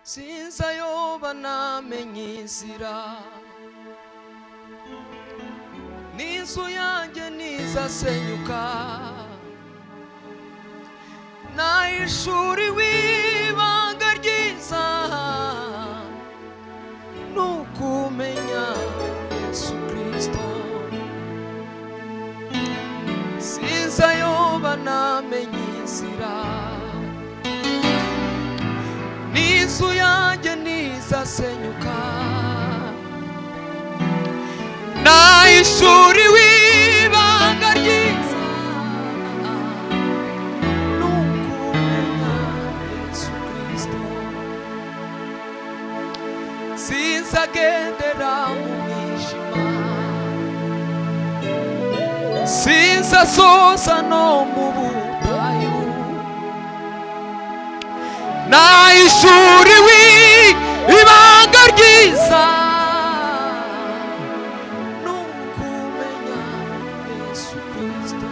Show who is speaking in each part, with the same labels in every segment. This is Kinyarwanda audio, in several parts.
Speaker 1: Sinzayoba namenye inzira, n'inzu yanjye ntizasenyuka. Nahishuriwe ibanga ryiza, ni ukumenya Yesu Kristo. Sinzayoba namenye inzira, n'inzu yanjye ntizasenyuka. Nahishuriwe ibanga ryiza, ni ukumenya Yesu Kristo. Sinzagendera mu mwijima, sinzasoza no mu butayu. Nahishuriwe ibanga ryiza, ni ukumenya Yesu Kristo.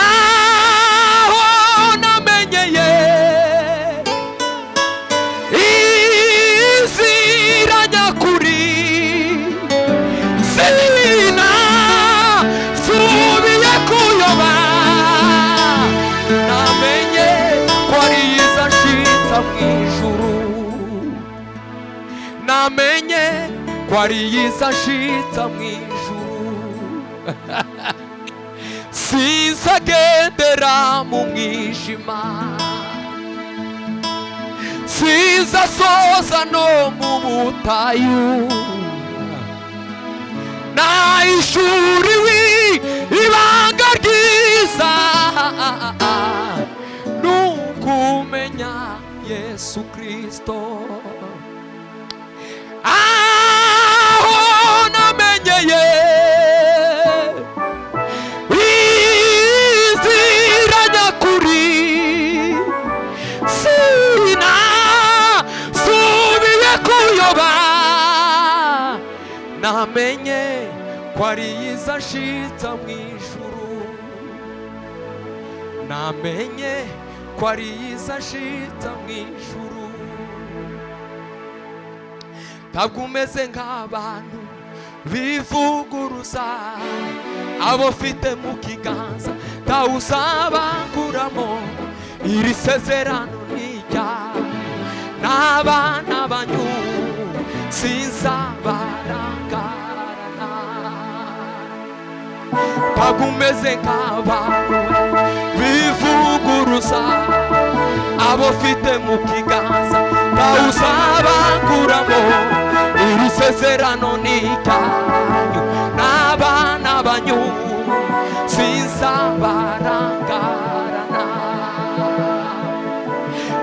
Speaker 1: Aho namenyeye inzira nyakuri, sinasubiye kuyoba. Namenye ko ari izashitsa mu ijuru, namenye ko ari izashitsa mu ijuru. Sinzagendera mu mwijima, sinzasoza no mu butayu. Nahishuriwe ibanga ryiza, ni ukumenya Yesu Kristo. Aho namenyeye inzira nyakuri, sinasubiye kuyoba. Namenye ko ari izashitsa mu ijuru, namenye ko ari izashitsa mu ijuru. Ntabwo umeze nk'abantu bivuguruza, abo mfite mu kiganza ntawuzabankuramo. Iri sezerano ni iryanyu n'abana banyu, sinzabarangarana. Ntabwo umeze nk'abantu bivuguruza, abo mfite mu kiganza ntawuzabankuramo. Iri sezerano ni iryanyu n'abana banyu, sinzabarangarana.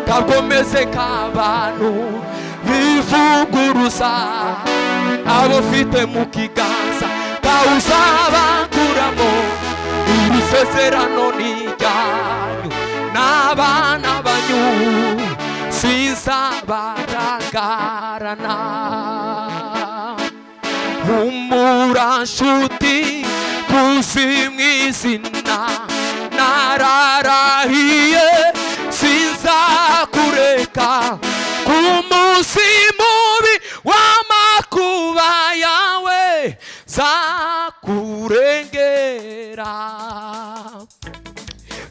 Speaker 1: Ntabwo meze nk'abantu bivuguruza, abo mfite mu kiganza ntawuzabankuramo. Iri sezerano ni iryanyu n'abana banyu, sinzabarangarana. Humura nshuti, tuzi mu izina, nararahiye sinzakureka. Ku munsi mubi w'amakuba yawe nzakurengera.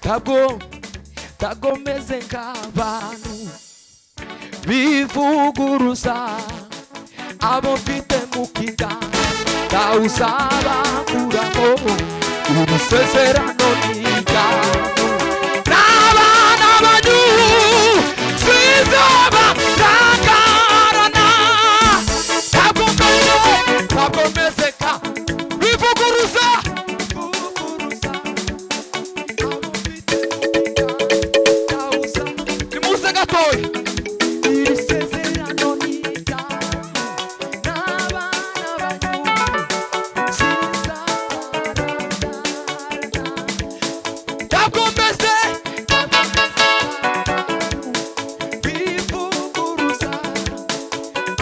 Speaker 1: Ntabwo meze nk'abantu bivuguruza, abo mfite mu kiganza ntawuzabakuramo. Iri sezerano ni iryanyu n'abana banyu, sinzabarangarana. Ntabwo meze nka bivuguruza, bivuguruza, abo mfite mu kiganza ntawuza. Nimuze gatoya. Iri sezerano ni iryanyu n'abana banyu, sinzabarangarana. Ntabwo meze bivuguruza,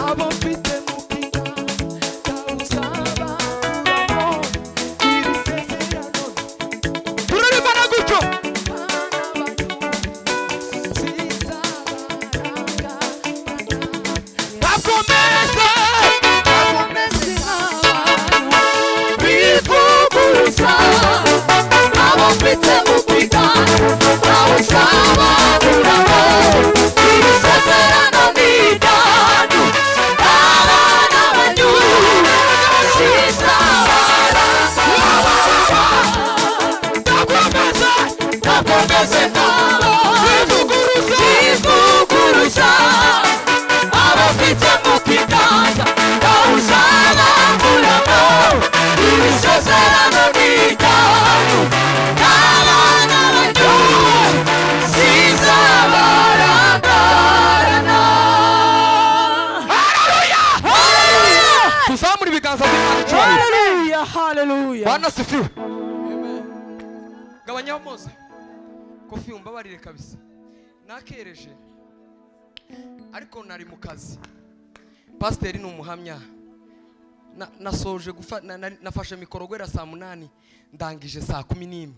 Speaker 1: abo mfite mu kiganza ntawuzabakuramo. Iri sezerano turarimbana gutyo. Bana banyu. Uzabakuramo ibisezerano n'ibyanyu n'abana banyu sizabara. Ndakomeze nabo bivuguruza abafite mu kiganza ndawuzabakuramo ibisezerano n'ibyanyu n'abana banyu sizabarangarana.
Speaker 2: Tuzamure ibiganza by'Imana icyubahiro.
Speaker 3: Hallelujah, hallelujah.
Speaker 2: Bwana sifiwe. Gabanyaho Mose kofi, umbabarire kabisa, nakereje ariko nari mu kazi. Pasiteri ni umuhamya. Nasoje nafashe mikoro guhera saa 8, ndangije saa 11.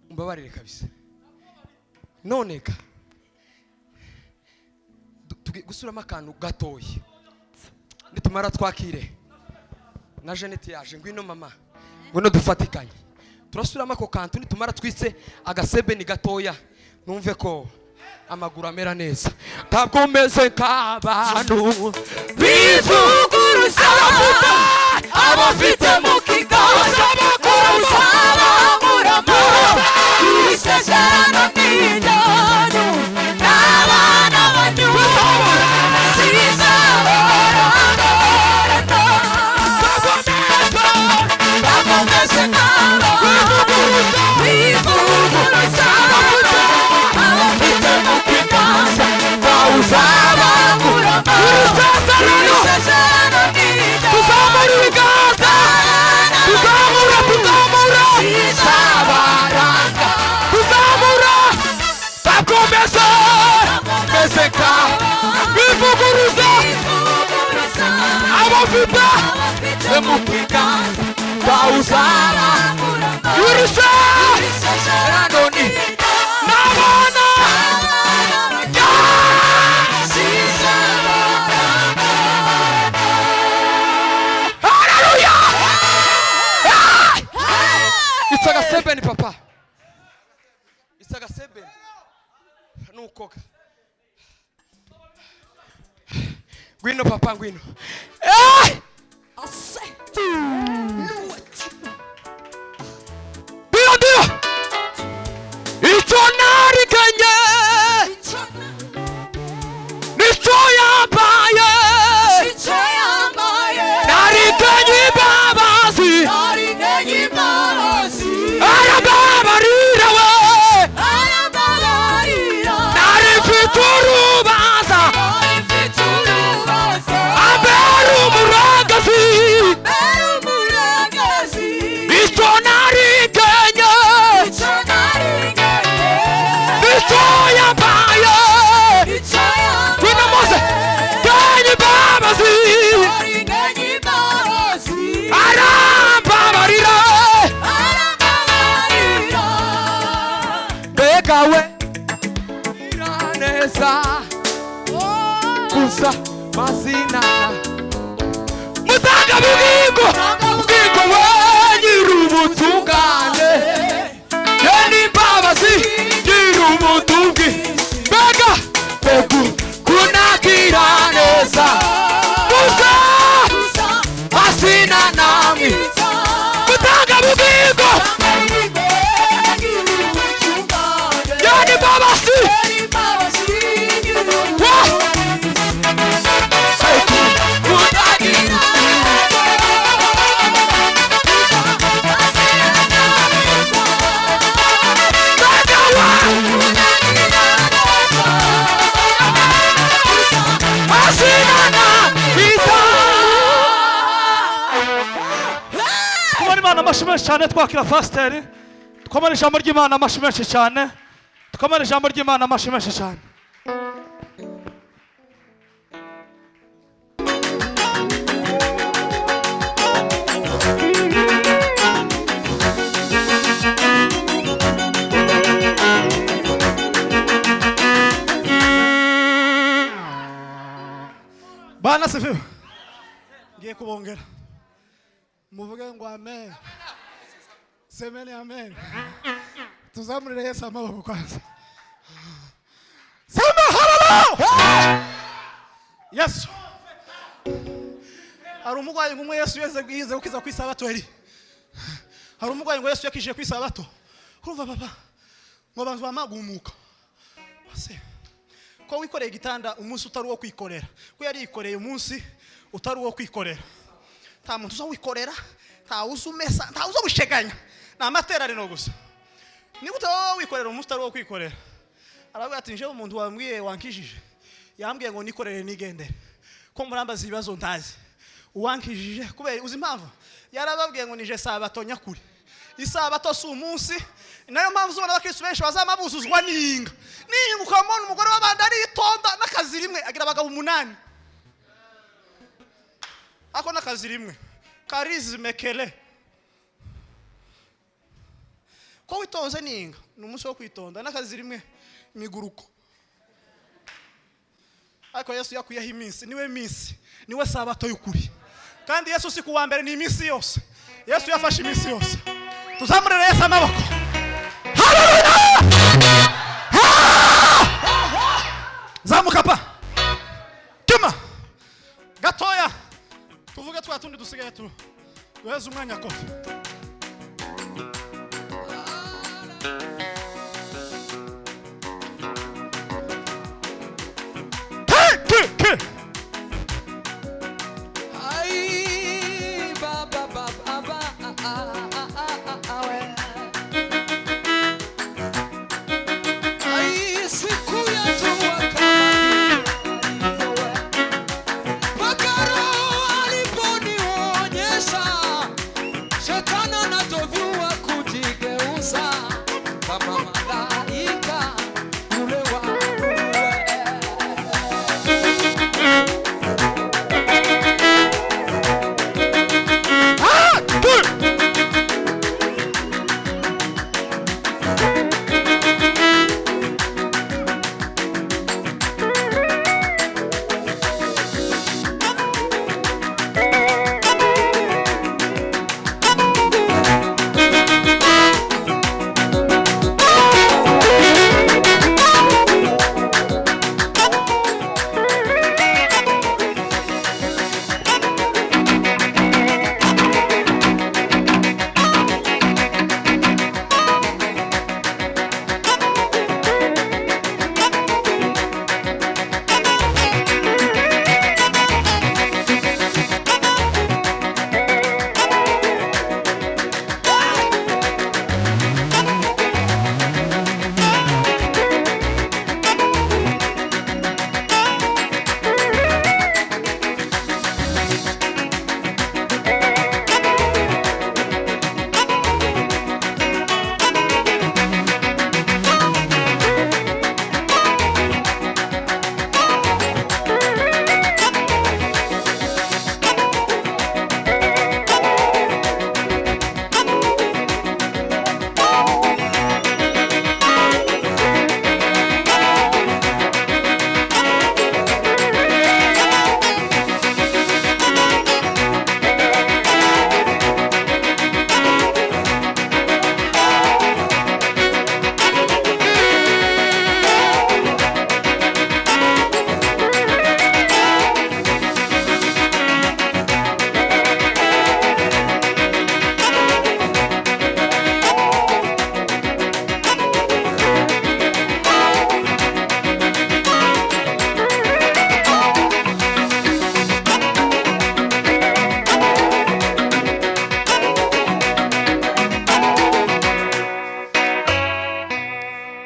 Speaker 2: Umbabarire kabisa. None ga tugiye gusubiramo akantu gatoya, nitumara twakire na Jeannette yaje. Ngwino mama, ngwino dufatikanye. Turasubiramo ako kantu, nitumara twitse agasebeni gatoya, numve ko amaguru amera neza. Ntabwo umeze nk'abantu
Speaker 1: bivuguruza abafite mu kiganza uzabakuramo ibisezerano n'ibyanyu n'abana banyu sizabarangarana. Bakomeze nk'abo bivuguruza abafite mu kiganza uzabakuramo ibisezerano n'ibyanyu.
Speaker 2: Tuzamura ibiganza, tuzamura, tuzamura.
Speaker 1: Sizabaranga.
Speaker 2: Tuzamura. Ntabwo meze nka bivuguruza abafite mu kiganza bawuzara irusha none n'abana. Haleluya! It's a seven, papa. It's a seven. Nukoga. Ngwino papa, ngwino. Eh! Ndio, ndio. Icyo narigenye nicyo yambaye. Narigenye imbabazi, arababarira we. Nari mfite urubanza, ambera umuragazi. Icyo narigenye nicyo yambaye. Ngwino Mose, genye imbabazi, arambabarira. Mbega we neza gusa mazina mutanga bugingo, bugingo we, nyir'ubutungane ye n'imbabazi, nyir'ubutungi. Mbega mbegu kunakira neza gusa mazina namwe mutanga bugingo ye n'imbabazi wa kunakira. Mbega we mazina namwiza.
Speaker 4: Twamara Imana amashyi menshi cyane twakira pasiteri. Twamara ijambo ry'Imana amashyi menshi cyane. Twamara ijambo ry'Imana amashyi menshi cyane.
Speaker 5: Bwana sifiwe. Ngiye kubongera. Muvuge ngo amen. Semeni amen. Tuzamurire Yesu amaboko kwanza. Sema haleluya. Yesu hari umurwayi ngo umwe Yesu yeze yize gukiza ku isabato eri. Hari umurwayi ngo Yesu yakije ku isabato. Urumva papa ngo abantu bamagumuka. Ase ko wikoreye igitanda umunsi utari uwo kwikorera, ko yari yikoreye umunsi utari uwo kwikorera. Nta muntu uza wikorera, nta uza umesa, nta uza gusheganya, ni amateraniro gusa. Ni gute wowe wikorera umunsi utari uwo kwikorera? Aravuga ati njewe umuntu wambwiye wankijije yambwiye ngo nikorere nigendere, ko murambaza ibibazo ntazi. Uwankijije kubera uzi impamvu yarababwiye ngo nije sabato nyakuri. Isabato si umunsi. Nayo mpamvu uzubona abakristo benshi bazama buzuzwa n'inga n'inga, ukamubona umugore w'abandi aritonda n'akazi rimwe agira abagabo 8, ako n'akazi rimwe karizme kele. Ko witonze n'inga ni umunsi wo kwitonda n'akazi rimwe imiguruko. Ariko Yesu yakuyeho iminsi, niwe minsi, niwe sabato y'ukuri. Kandi Yesu si kuwa mbere, ni iminsi yose. Yesu yafashe iminsi yose. Tuzamurire Yesu amaboko. Haleluya! Zamuka pa. Tuma. Gatoya. Tuvuge twa tundi dusigaye tu. Duheze umwanya kofi.
Speaker 1: Ai, ba, ba, ba, ba, ba, ah, ah, ah, ah, ah, we. Ai, siku ya jua kama ilivyo we. Mpaka Roho aliponionyesha shetani anavyojua kujigeuza kama malaika yule wa we.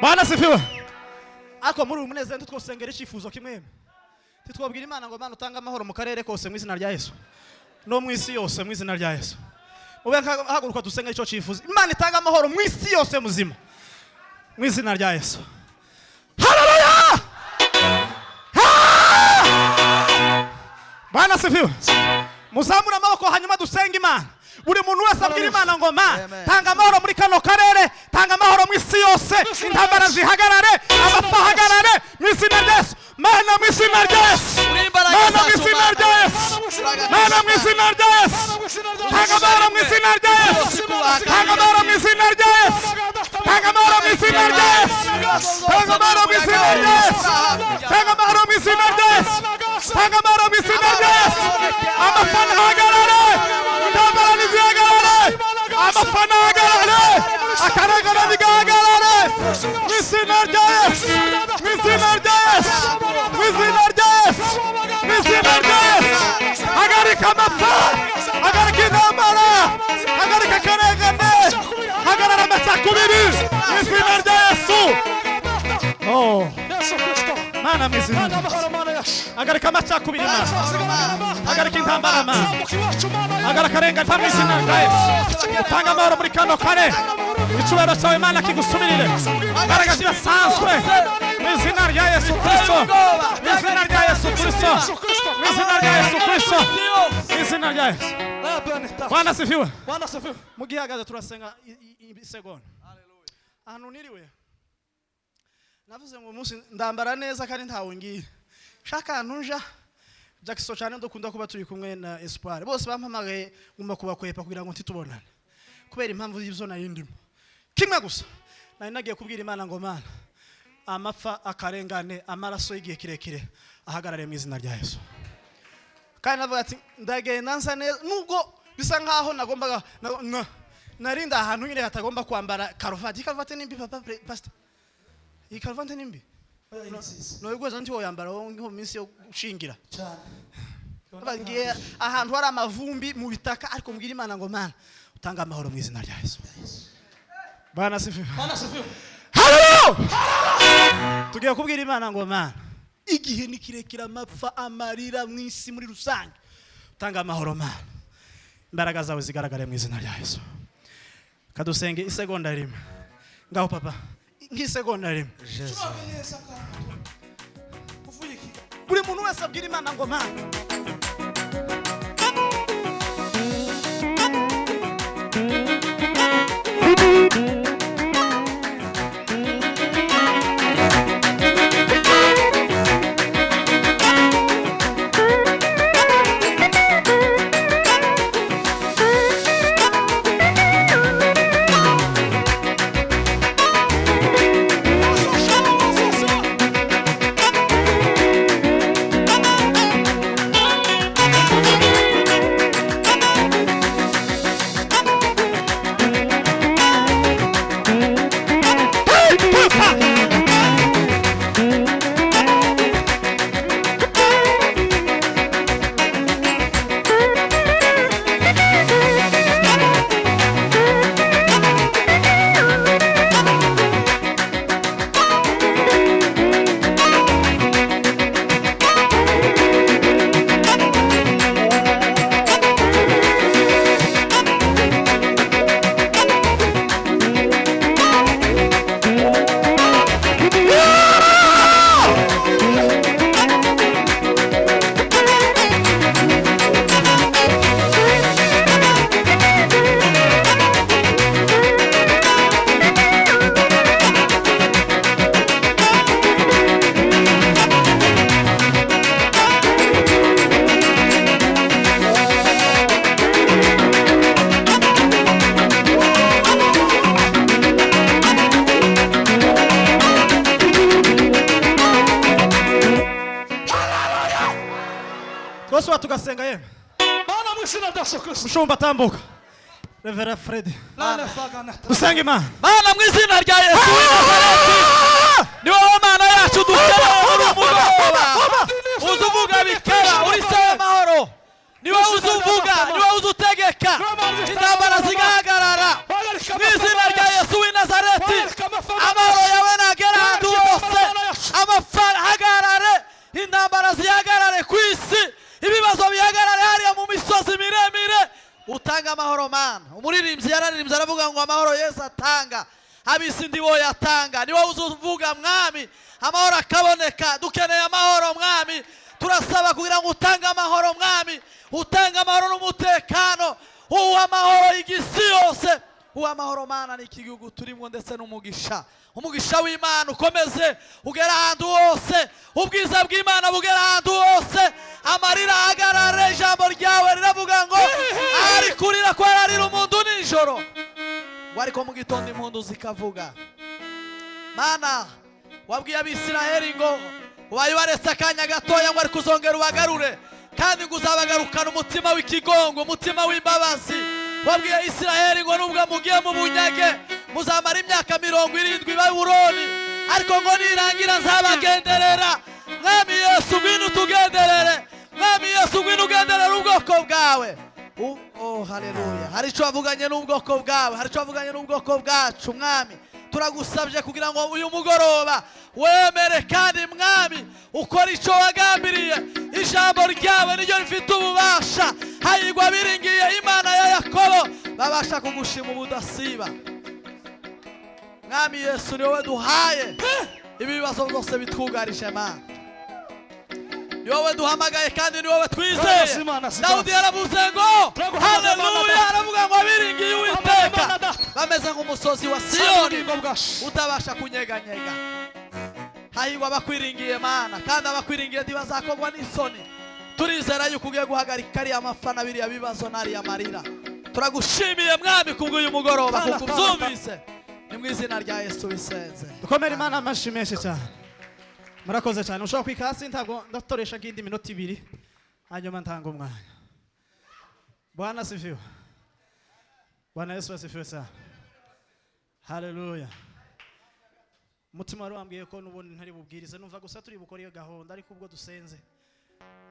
Speaker 5: Bwana sifiwe. Ariko muri uyu munezero ntitwosengera icyifuzo kimwe. Titwabwira Imana ngo Mana utange amahoro mu karere kose mu izina rya Yesu, no mu isi yose mu izina rya Yesu. Ube haguruka dusenge icyo cyifuzo. Imana itanga amahoro mu isi yose muzima mu izina rya Yesu. Haleluya! Bwana sifiwe. Muzamura amaboko hanyuma dusenge Imana. Buri muntu wese abwira Imana ngo Mana tanga amahoro muri kano karere, tanga amahoro mu isi yose, intambara zihagarare, amapfa ahagarare mu izina rya Yesu. Mana mu izina rya Yesu, Mana mu izina rya Yesu, Mana mu izina rya Yesu, tanga amahoro mu izina rya Yesu, tanga amahoro mu izina rya Yesu,
Speaker 4: Tanga amahoro mu izina rya Yesu. Tanga amahoro mu izina rya Yesu. Tanga amahoro mu izina rya Yesu. Tanga amahoro mu izina rya Yesu. Amafana ahagarare. Intambara ntizihagarare. Amafana ahagarare. Akarengane ntigahagarare. Mu izina rya Yesu. Mu izina rya Yesu. Mu izina rya Yesu. Mu izina rya Yesu. Hagarika amapfa. Hagarika intambara. Hagarika akarengane. Hagarara amacakubiri. Mu izina rya Yesu. Oh. Mana mu izina rya Yesu. Hagarika amacakubiri Mana. Hagarika intambara Mana. Hagarika akarengane mu izina rya Yesu. Utanga amahoro muri kano kare. Icyubahiro cyawe Mana kigusubirire. Imbaraga zidasanzwe. Mu izina rya Yesu Kristo. Mu izina rya Yesu Kristo. Mu izina rya Yesu Kristo. Mu izina rya Yesu. Bwana asifiwe.
Speaker 5: Mugihagaze turasenga isegonda. Ahantu niriwe navuze ngo umunsi ndambara neza kandi ntawe ngiye shaka ahantu nja. Jackson cyane dukunda kuba turi kumwe na Espoir, bose bampamagaye ngomba kubakwepa kugira ngo ntitubonane kubera impamvu y'ibyo nari ndimo. Kimwe gusa nari nagiye kubwira Imana ngo Mana, amapfa, akarengane, amaraso y'igihe kirekire ahagarare mu izina rya Yesu. Kandi navuga ati ndagenda nsa neza nubwo bisa nkaho nagombaga narinda ahantu nyine hatagomba kwambara karuvati. Iyi karuvati ni mbi papa pastor, iyi karuvati ni mbi. Noyigweza nti woyambara wowe nko mu minsi yo gushingira. Ngiye ahantu hari amavumbi mu bitaka, ariko mbwira Imana ngo Mana utanga amahoro mu izina rya Yesu. Bwana asifiwe. Haleluya. Tugiye kubwira Imana ngo Mana, igihe ni kirekire, amapfa, amarira mu isi muri rusange, utanga amahoro Mana, imbaraga zawe zigaragare mu izina rya Yesu. Kadusenge isegonda rimwe. Ngaho papa, nk'isegonda rimwe. Buri muntu wese abwira Imana ngo Mana. Twose tugasenga yemwe. Mushumba tambuka. Reverend Fred. Dusenga Imana.
Speaker 1: Mana mu izina rya Yesu w'i Nazareti, ni wowe Mana yacu dukeneye muri umugoroba. Uza uvuga bikaba, uri se w'amahoro. Ni wowe uza uvuga, ni wowe uza utegeka, intambara zigahagarara. Mu izina rya Yesu w'i Nazareti, amahoro yawe nagera ahantu hose, amapfa ahagarare, intambara zihagarare ku isi, ibibazo bihagarare hariya mu misozi miremire. Utanga amahoro Mana. Umuririmbyi yararirimbye aravuga ngo amahoro Yesu atanga ab'isi ndi bo yatanga. Ni wowe uzuvuga Mwami, amahoro akaboneka. Dukeneye amahoro Mwami, turasaba kugira ngo utange amahoro Mwami, utange amahoro n'umutekano, uwo amahoro igisi yose, uwo amahoro Mana ni iki gihugu turimo ndetse n'umugisha. Umugisha w'Imana ukomeze ugera ahantu hose, ubwiza bw'Imana bugera ahantu hose, amarira ahagarare. Ijambo ryawe riravuga ngo ari kurira ko ararira umuntu nijoro. Ngo ariko mu gitondo impundu zikavuga. Mana, wabwiye Abisiraheli ngo ubaye ubaretse akanya gatoya, ngo ariko uzongera ubagarure, kandi ngo uzabagarukana umutima w'ikigongo, umutima w'imbabazi. Wabwiye Isiraheli ngo nubwo mugiye mu bunyage, muzamara imyaka 70 i Babuloni, ariko ngo nirangira nzabagenderera. Mwami Yesu, ngwino utugenderere. Mwami Yesu, ngwino ugenderere ubwoko bwawe. Oh, haleluya! Hari icyo wavuganye n'ubwoko bwawe, hari icyo wavuganye n'ubwoko bwacu. Mwami, turagusabye kugira ngo uyu mugoroba wemere, kandi Mwami, ukora icyo wagambiriye. Ijambo ryawe niryo rifite ububasha. Hahirwa biringiye Imana ya Yakobo, babasha kugushima ubudasiba. Mwami Yesu, ni wowe duhaye ibi bibazo byose bitwugarije. Mana, ni wowe duhamagaye kandi ni wowe twizeye. Dawudi yaravuze ngo, haleluya, aravuga ngo abiringiye Uwiteka bameze nk'umusozi wa Siyoni utabasha kunyeganyega. Hahirwa abakwiringiye, Mana, kandi abakwiringiye ntibazakogwa n'isoni. Turizera yuko ugiye guhagarika ariya mafana, biriya bibazo n'ariya marira. Turagushimiye, Mwami, kubw'uyu mugoroba, kuko ubyumvise. Ni mu izina rya Yesu bisenze.
Speaker 5: Dukomere Imana amashyi menshi cyane. Murakoze cyane. Ushobora kwika hasi, ntabwo ndatoresha nk'indi minota 2, hanyuma ntanga umwanya. Bwana asifiwe. Bwana Yesu asifiwe sana. Haleluya. Umutima wari wambwiye ko n'ubundi ntari bubwirize, numva gusa turi bukore iyo gahunda, ariko ubwo dusenze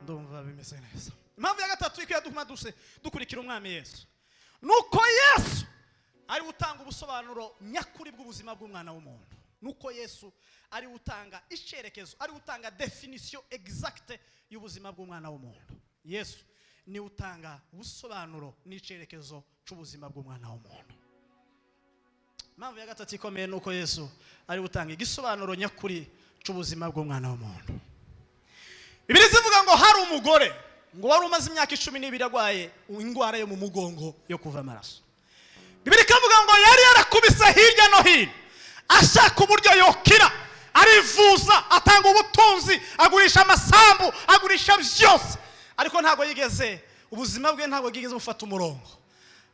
Speaker 5: ndumva bimeze neza. Impamvu ya gatatu ikwiye dukuma duse dukurikira Umwami Yesu, nuko Yesu ari utanga ubusobanuro nyakuri bw'ubuzima bw'umwana w'umuntu, nuko Yesu ari utanga icyerekezo, ari utanga définition exacte y'ubuzima bw'umwana w'umuntu. Yesu ni utanga ubusobanuro n'icyerekezo cy'ubuzima bw'umwana w'umuntu. Impamvu ya gatatu ikomeye ni uko Yesu ari gutanga igisobanuro nyakuri cy'ubuzima bw'umwana w'umuntu. Bibiliya ivuga ngo hari umugore ngo wari umaze imyaka 12 arwaye indwara yo mu mugongo yo kuva amaraso. Bibiliya ikavuga ngo yari yarakubise hirya no hino ashaka uburyo yokira, arivuza, atanga ubutunzi, agurisha amasambu, agurisha byose, ariko ntabwo yigeze, ubuzima bwe ntabwo bwigeze bufata umurongo.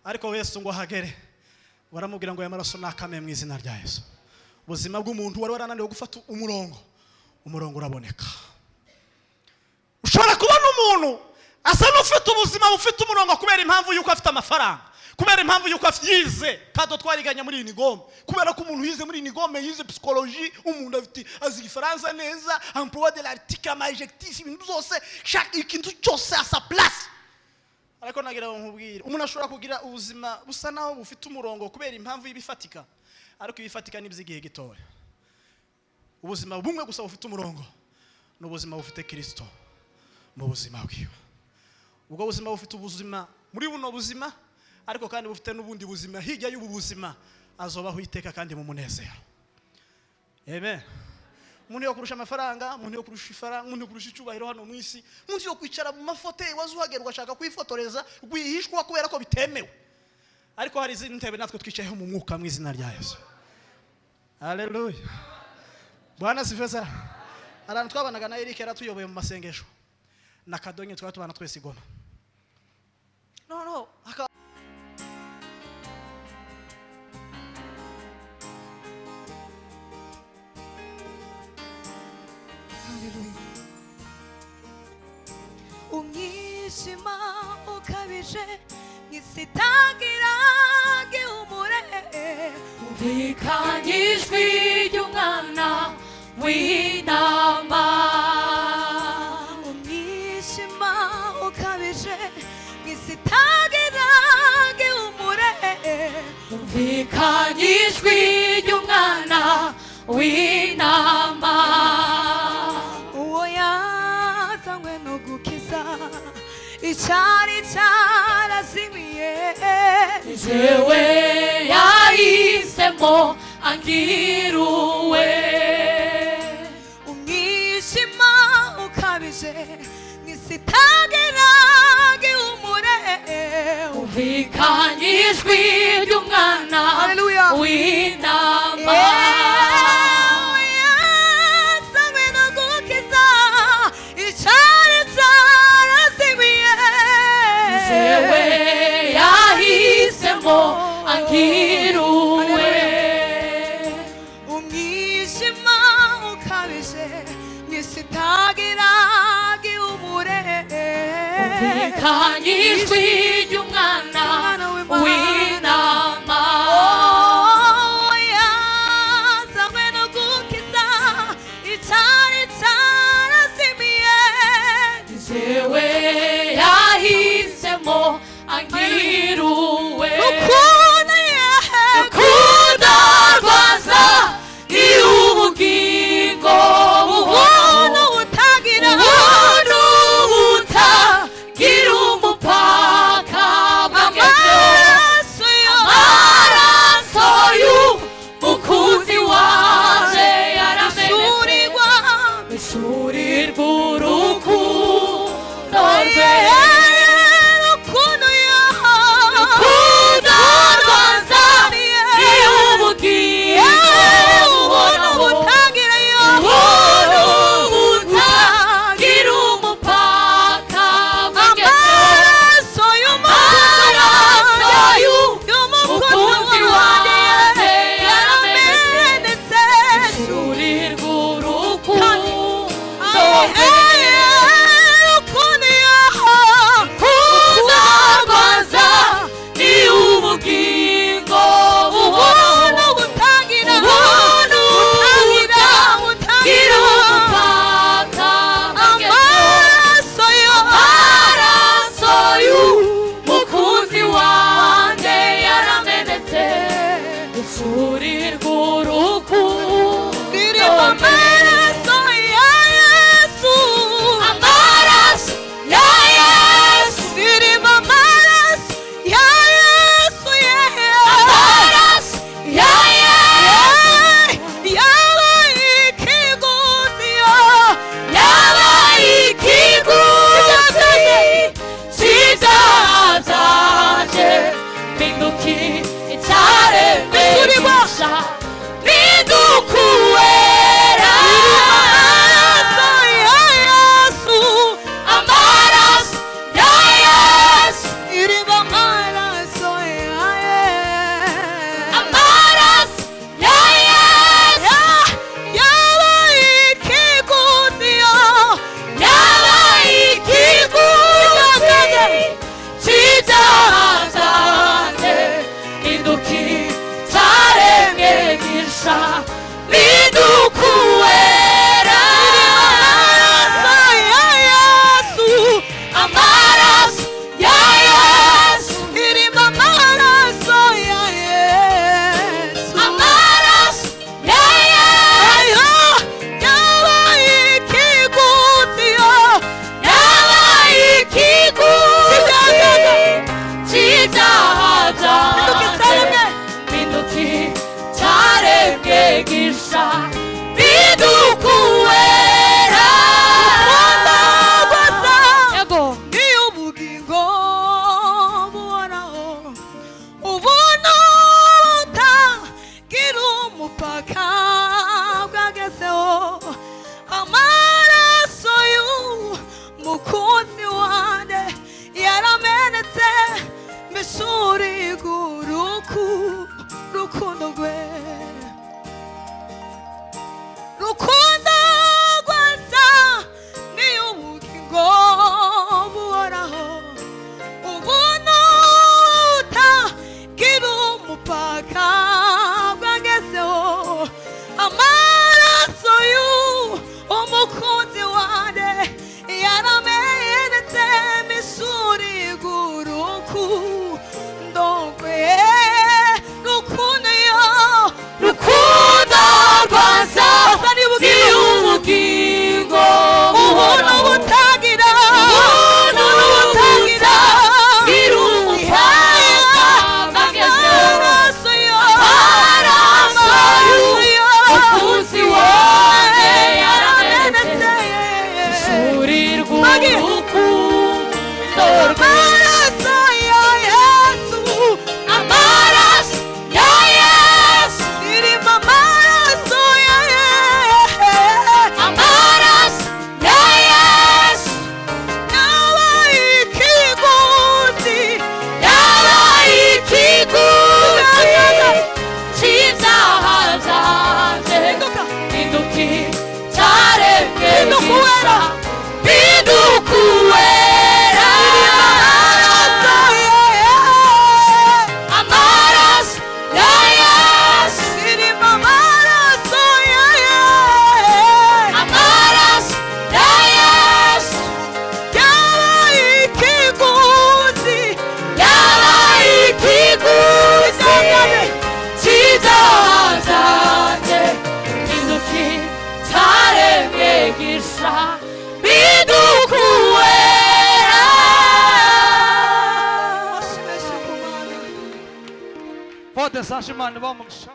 Speaker 5: Ariko Yesu ngo ahagere, baramubwira ngo aya maraso nakame mu izina rya Yesu. Ubuzima bw'umuntu wari warananiwe gufata umurongo, umurongo uraboneka. Ushobora kubona umuntu asa n'ufite ubuzima bufite umurongo kubera impamvu y'uko afite amafaranga, kubera impamvu y'uko yize kado twariganye muri Unigome, kubera ko umuntu yize muri Unigome, yize psychologie, umuntu afite azi Igifaransa neza, emploi de l'article, ama adjectif, ibintu byose, chaque ikintu cyose à sa place. Ariko nagira ngo nkubwire, umuntu ashobora kugira ubuzima busa naho bufite umurongo kubera impamvu y'ibifatika, ariko ibifatika ni iby'igihe gitoya. Ubuzima bumwe gusa bufite umurongo ni ubuzima bufite Kirisito mu buzima bwiwe. Ubwo buzima bufite ubuzima muri buno buzima, ariko kandi bufite n'ubundi buzima hirya y'ubu buzima, azobaho iteka kandi mu munezero. Amen. Umuntu yo kurusha amafaranga, umuntu yo kurusha ifaranga, umuntu yo kurusha icyubahiro hano mu isi, umuntu yo kwicara mu mafauteuil, wazuhagera ugashaka kwifotoreza rwihishwa kubera ko bitemewe, ariko hari izindi ntebe natwe twicayeho mu mwuka mu izina rya Yesu. Haleluya. Bwana asifiwe sana. Ahantu twabanaga na Eric, yaratuyoboye mu masengesho na Kadonye, twari tubana twese i Goma. No aka
Speaker 3: Umwijima ukabije mw'isi itagira gihumure,
Speaker 6: Umvikanye ijwi ry'umwana w'intama.
Speaker 3: Umwijima ukabije mw'isi itagira gihumure,
Speaker 6: Umvikanye ijwi ry'umwana w'intama.
Speaker 3: Uwo yazanywe no gukiza icyari cyarazimiye.
Speaker 6: Jewe yahisemo angiruwe.
Speaker 3: Umwijima ukabije mw'isi itagira gihumure,
Speaker 6: Umvikanye ijwi ry'umwana
Speaker 3: Haleluya.
Speaker 6: w'intama.
Speaker 3: Yazanywe no gukiza icyari cyarazimiye.
Speaker 6: Jewe yahisemo angiruwe.
Speaker 3: Mw'isi itagira gihumure.
Speaker 6: Humvikanye ijwi ry'umwana w'intama.
Speaker 3: Oh, yazanywe no gukiza icyari cyarazimiye.
Speaker 6: Jewe yahisemo angiruwe.
Speaker 3: Rukundo
Speaker 6: Rukundo rwaza ni ubugingo
Speaker 3: ubuntu
Speaker 6: buhoraho.
Speaker 3: butagira
Speaker 6: Ubuntu butagira umupaka bwagezeho.
Speaker 3: amaraso yo
Speaker 6: Amaraso y'umukunzi wanje yaramenetse.
Speaker 3: ishurirwa
Speaker 6: Ishurirwa urukundo rwe.
Speaker 3: Rukundo yo
Speaker 6: Rukundo rwaza ni ubugingo
Speaker 3: ubuntu
Speaker 6: buhoraho.
Speaker 3: butagira yo
Speaker 6: Ubuntu butagira umupaka bwagezeho.
Speaker 3: amaraso
Speaker 6: Amaraso
Speaker 3: y'umukunzi wanjye yaramenetse.
Speaker 6: Ishurirwa urukundo rwe.
Speaker 3: Rukundo yo
Speaker 6: Rukundo rwaza ni ubugingo buhoraho.
Speaker 3: ubuntu butagira
Speaker 6: Ubuntu
Speaker 3: butagira
Speaker 6: butagira
Speaker 3: butagira
Speaker 6: umupaka bwagezeho.
Speaker 3: amaraso yo
Speaker 6: Amaraso y'umukunzi wanjye yaramenetse. Ishurirwa urukundo
Speaker 3: ririmo
Speaker 6: rwe.
Speaker 3: amaraso ya Yesu.
Speaker 6: Amaraso ya Yesu.
Speaker 3: Ririmo amaraso ya Yesu, yeah.
Speaker 6: Amaraso ya Yesu.
Speaker 3: Yabaye ikiguzi yo.
Speaker 6: Yabaye ikiguzi cy'ibyaha byanjye, mpinduka icyaremwe gishya, mpinduka uwera.
Speaker 3: Amaraso ya Yesu.
Speaker 6: Amaraso ya Yesu.
Speaker 3: Irimo amaraso ya Yesu.
Speaker 6: Amaraso ya Yesu.
Speaker 3: Yabaye ikiguzi yo.
Speaker 6: Yabaye ikiguzi cy'ibyaha byanjye, mpinduka icyaremwe gishya, mpinduka uwera.
Speaker 3: Amaraso ya Yesu.
Speaker 6: Amaraso ya Yesu.
Speaker 3: Irimo amaraso ya Yesu.
Speaker 6: Amaraso ya Yesu.
Speaker 3: Yabaye ikiguzi yo.
Speaker 6: Yabaye ikiguzi cy'ibyaha byanjye, mpinduka icyaremwe gishya, mpinduka uwera.
Speaker 3: Gusa
Speaker 6: Yego.
Speaker 3: niyo ubugingo buhoraho, ubuntu butagira umupaka bwagezeho. Amaraso y'umukunzi wanjye yaramenetse, mbese urukundo rwe. Rukundo rwaza niyo ubugingo buhoraho, ubuntu butagira umupaka bwagezeho. Amaraso y'umukunzi wanjye yaramenetse, misuri urukundo rwe. Rukundo yo
Speaker 6: Rukundo rwaza
Speaker 3: Rwaza ni
Speaker 6: ni ubugingo
Speaker 3: ubuntu
Speaker 6: buhoraho.
Speaker 3: butagira
Speaker 6: Ubuntu
Speaker 3: butagira
Speaker 6: butagira umupaka bwagezeho.
Speaker 3: amaraso yo
Speaker 6: Amaraso y'umukunzi wanjye yaramenetse. Ishurirwa urukundo rwe.
Speaker 3: Amaraso ya Yesu.
Speaker 6: Amaraso ya Yesu.
Speaker 3: Irimo amaraso ya Yesu.
Speaker 6: Amaraso ya Yesu.
Speaker 3: Yabaye ikiguzi.
Speaker 6: Yabaye ikiguzi cy'ibyaha byanjye,
Speaker 3: Hinduka.
Speaker 6: mpinduka icyaremwe.
Speaker 1: Message, Imana ibahe umugisha.